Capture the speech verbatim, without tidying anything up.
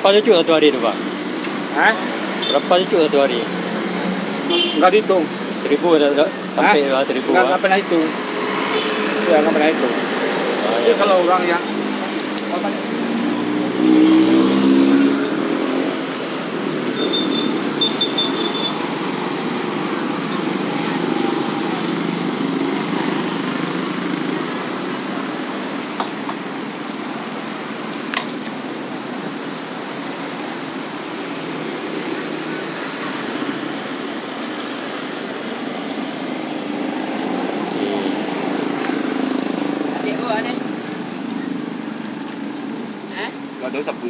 Berapa cucuk satu hari tu, Pak? Hah? Berapa cucuk satu hari? Enggak dihitung. Seribu dah, dah sampai. Hah? Lah, seribu, enggak, ah. Enggak pernah hitung. Ya, enggak pernah hitung. Oh, jadi ya. Kalau orang yang Adik gua ni. Hah? Gak ada siapa.